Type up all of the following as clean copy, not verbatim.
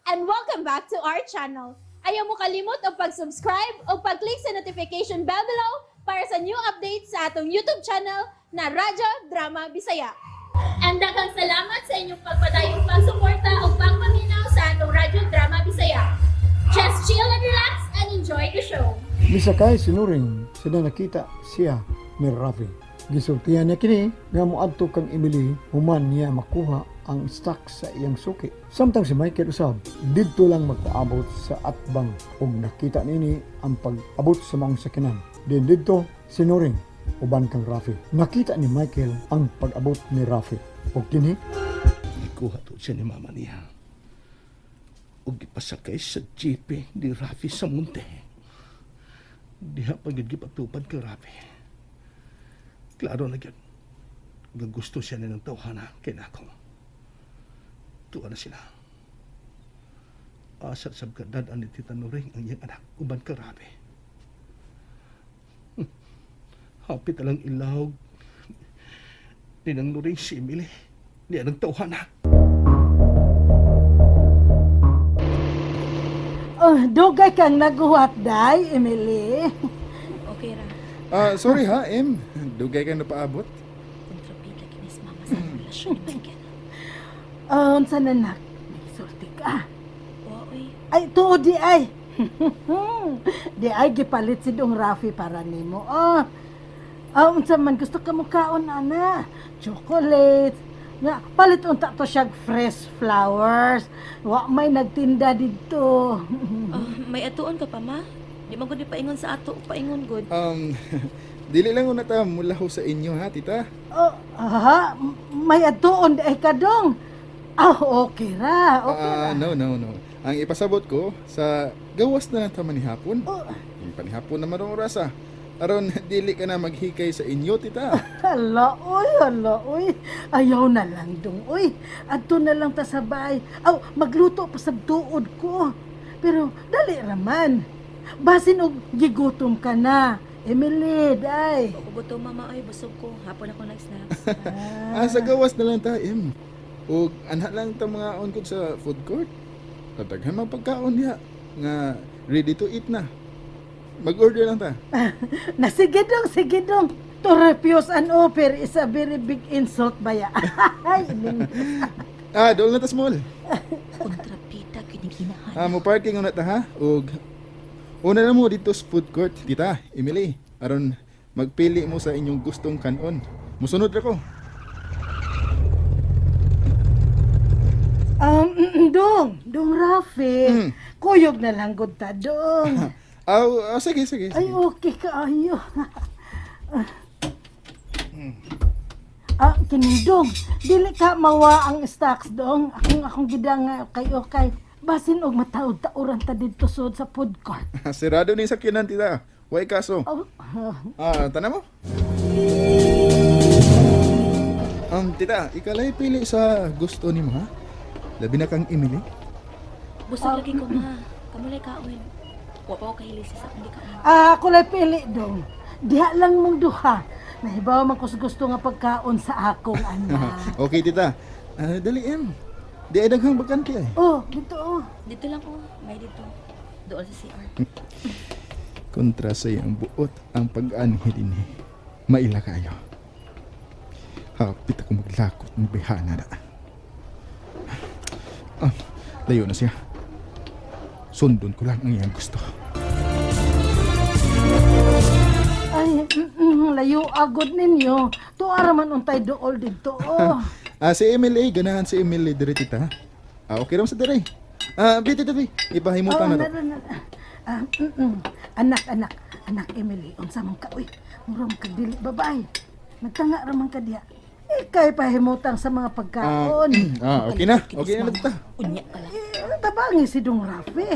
And welcome back to our channel. Ayaw mo kalimot og pag-subscribe o pag-click sa notification bell below para sa new updates sa atong YouTube channel na Radyo Drama Bisaya. And daghang salamat sa inyong pagpadayong pagsuporta o pagpaminaw sa atong Radyo Drama Bisaya. Just chill and relax and enjoy the show. Misakay si Nuring sa nakita siya ni Rafi. Gisultihan niya kini nga moadto kang Emily human niya makuha ang stock sa iyang suki. Samtang si Michael usab didto lang magpaabot sa atbang ug nakita nini ang pag-abot sa maong sakinan. Din didto si Nuring uban kang Rafi. Nakita ni Michael ang pag-abot ni Rafi. Ug kini Gikuha to siya ni mama niya. Ug gipasakay sa jeep ni Rafi sa munte. Diha pa gyud gipatupad kay Rafi. Klaro na gyud. Nga gusto siya ni ng tawhana kay nako. Tuwa na sila. Asa sab kadad ni Tita Noring ang iyang anak uban kay Rafi. Hapit na lang ilawg ni nang Noring si Emily. Niya ng tawhana. Oh, dugay kang naguhat, day, Emily. Okay ra. Ah, sorry ha, Em. Dugay ka na paabot. Kontrabida kinis mama sa relasyon ni Michael. Oh, unsa na nak? May sulti ka. Wa oy. Ay, tuod di ay. Di ay gipalit si Dong Rafi para nimo. Oh. Ah, unsa man gusto ka mo kaon ana? Chocolate. Nga, palit unta to siyag fresh flowers. Wa may nagtinda didto. Oh, may atuon ka pa ma? Di man gud ni paingon sa ato, paingon gud. Dili lang una ta mulaho sa inyo ha, tita. Oh, aha, may atuon di ay kadong. Ah, okay ra, okay ra. Ah, no, no, no. Ang ipasabot ko sa gawas na lang ta manihapon. Oh. Yung panihapon naman ang oras ah. Aron dili ka na maghikay sa inyo, tita. Hala, oy, hala, oy. Ayaw na lang dong, oy. Adto na lang ta sa bahay. Aw, magluto pa sa tuod ko. Pero dali raman. Basin og gigutom ka na. Emily, day. Wa ko gutom mama oy, busog ko. Hapon ako nag-snacks. Ah, sa gawas na lang ta, Em. Ug anha lang ta mga onkog sa food court. Kadaghan mga pagkaon diha nga ready to eat na. Mag-order lang ta. Na sige dong, sige dong. To refuse an offer is a very big insult baya. Ay, Emily. Ah, dool na ta small. Kontrabida kining inahan. Ah, mo parking una ta ha. Ug una na mo dito sa food court, tita, Emily. Aron magpili mo sa inyong gustong kanon. Musunod ra ko. Dong, dong Rafi. Kuyog na lang gud ta dong. Ah, ah, sige, sige, Ay, sige. okay kaayo. Ah, kinindong, dili ka mawa ang stocks dong. Akong akong gidang nga kay okay. Basin og mataod-taoran ta didto sud sa food court. Sirado ni sa kinan, tita. Way kaso. Oh, Ah, tanan mo. Tita, ikalay pili sa gusto nimo ha. Labi na kang Emily. Busog lagi ko ma. Kamulay kaon. Wa pa ko kahili sa akong gikaon. Ah, ako lay pili dong. Diha lang mong duha. Nahibaw man ko sa gusto nga pagkaon sa akong anak. Okay, tita. Ah, dali em. Di ay daghang bakante ay. Oh, dito oh. Dito lang ko, may dito. Doon sa CR. Kontra sa iyang buot ang pag-anhi dinhi. Maila kayo. Hapit ako maglakot ng bihana na. Ah, layo na siya. Sundon ko lang ang iyang gusto. Ay, layo agod ninyo. Tuara man untay dool dito. Oh. Ah, si Emily, ganahan si Emily diri tita. Ah, okay ra man sa diri. Ah, bi tita bi. Ipahimutan Oh, na to. na, na, na. Ah, Anak, anak, anak Emily, unsa man ka uy. Mura man ka dili babae. Nagtanga ra man ka diha. Ikay pahimutang sa mga pagkaon. Ah, okay na. Okay na tita. Unya ka lang. Eh, tabangi si Dong Rafi.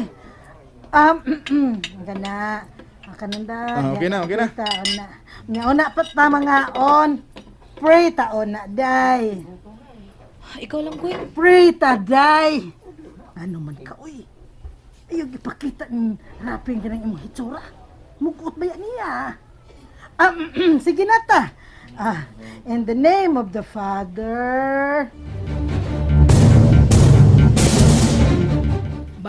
Gana. Kananda. Ah, okay na, okay na. Taon na. Nga una pa ta mga on. Pray taon na day. Ikaw lang kuy. Pray ta day. Ano man ka uy. Ayaw ipakita ng rapping ka ng imong hitsura. Mukuot ba yan niya? Ah, sige na ta. Ah, in the name of the Father.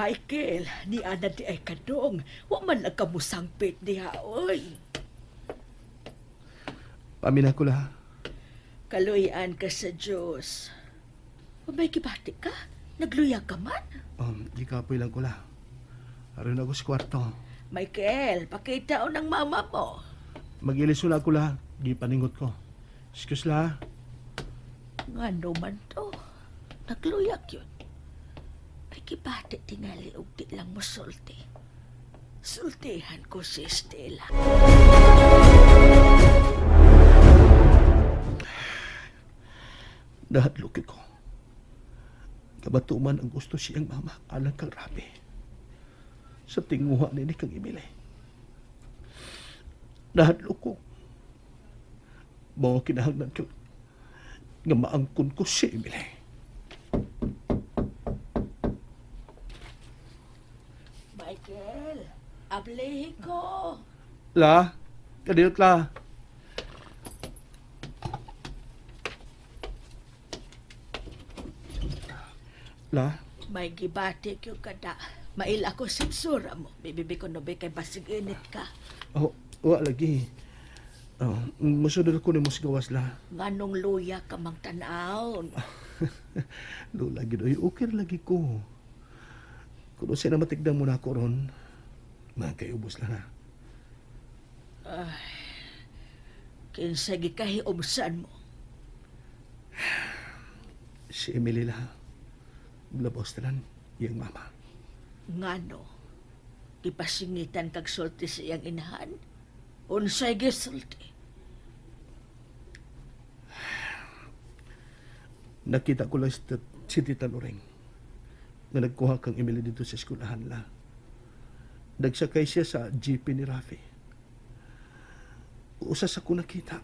Michael, ni ana di ay kadong. Wa man lang kamusangpit diha, oy. Pamina ko la. Kaluyan ka sa Diyos. O may gibati ka? Nagluya ka man? Gikapoy lang ko la. Aron ako sa kwarto. Michael, pakita o ng mama mo. Mag-ilisol ako la. Gipaningot ko. Excuse la. Ngano man to? Nagluyak yun. May gibati tingali og di lang mo sulti. Sultihan ko si Stella. Nahadlok ko. Kabatuman ang gusto siyang mama alang kang Rabi. Sa tinguha nini kang Emily. Nahadlok ko. Mao kinahanglan ko nga maangkon ko si Emily. Michael, ablehi ko. La, kadiyot la. La, May gibati ko kada. Maila ko sensura mo. Bibibi ko no kay basig init ka. Oh, wa lagi. Oh, musunod ko nimo sa gawas la. Nganong luya ka mang tan-awon. Lola gid oy, okay ra lagi ko. Kuno siya na matigdan mo na ako ron. Magkaiubos lang na. Kinsa gikahiubsan mo. Si Emily la. Labos tanan, iyang mama. Ngano? Ipasingitan kag sulti sa iyang inahan? Unsay gisulti? Nakita ko lang si Tita Loreng na nagkuha kang Emily dito sa eskwelahan la. Nagsakay siya sa jeep ni Rafi. Usas ako nakita.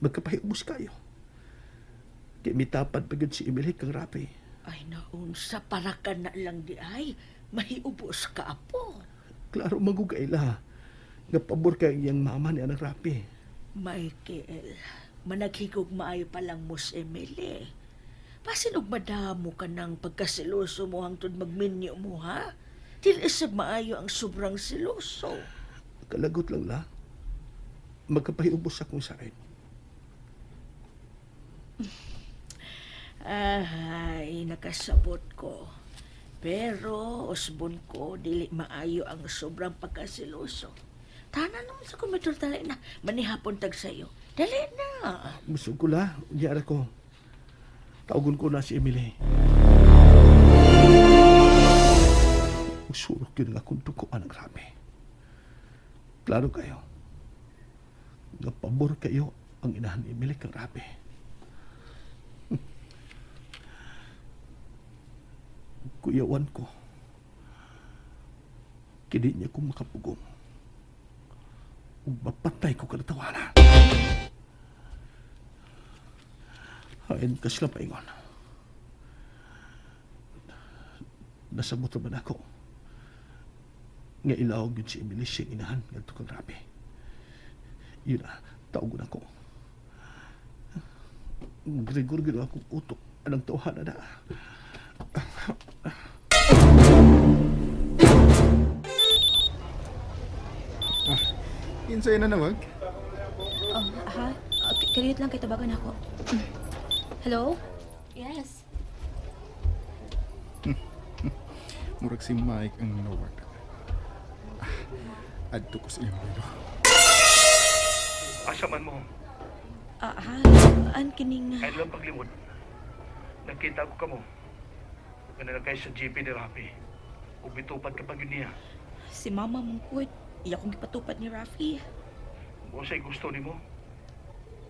Magkapahiubos kayo. Kay mitapad pa gyud si Emily kang Rafi. Ay naunsa para ka na lang di ay. Mahiubos ka apo. Klaro magugay la. Nga pabor kay iyang mama ni Anang Rafi. Michael, managhigog maayo pa lang mo si Emily. Pasin og madamo ka ng pagkasiloso mo hangtod magminyo mo, ha? Dili sa maayo ang sobrang siloso. Kalagot lang la. Magkapahiubos akong sain. Ay, nakasabot ko. Pero, usbon ko, dili maayo ang sobrang pagkasiloso. Tanan naman sa komedor, dali na. Manihapon tag sayo. Dali na. Busog ko la. Unya ra ko. Tawgon ko na si Emily. Usurok yun nga kung tuko ang grabe. Klaro kayo. Nga pabor kayo ang inahan ni Emily kang grabe. Kuyawan ko. Kini niya ko makapugong. Ug mapatay ko kanatawana. Hain ka sila paingon. Nasabot naman ako. Nga ilawag yun si Emily siyang inahan ngadto kang grabe. Yun na, tawagon ako. Gregor gino akong utok. Anong tawhana na. Kinsay na nawag? Oh, ha? Kaliyot lang kay tabagan ako. Hello? Yes. Murag si Mike ang nawag. Ah, adto ko sa iyang lolo. Asa man mo? Ah, ha? An kining Kahit lang paglimod. Nakita ko kamo. Nga nalagay sa GP ni Rafi. Ug mitupad ka pag yun niya. Si mama mong kut. Iya kong gipatupad ni Rafi. Mo sa'y gusto nimo.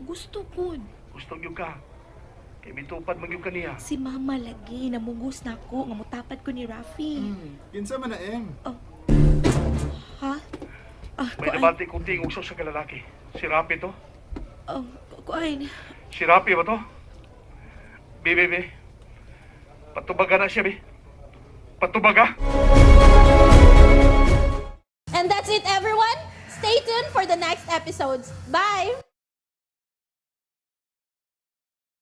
Gusto pud. Gusto gyud ka. Kay mitupad man gyud ka niya. Si mama lagi namugos na ako nga mutapad ko ni Rafi. Kinsa man na em? Ha? Ah, May kuan. nabati kong tingog sa usa ka lalaki. Si Rafi to. Oh, kuan. Si Rafi ba to? Be, be, be. Patubaga na siya, be. Patubaga. And that's it, everyone. Stay tuned for the next episodes. Bye!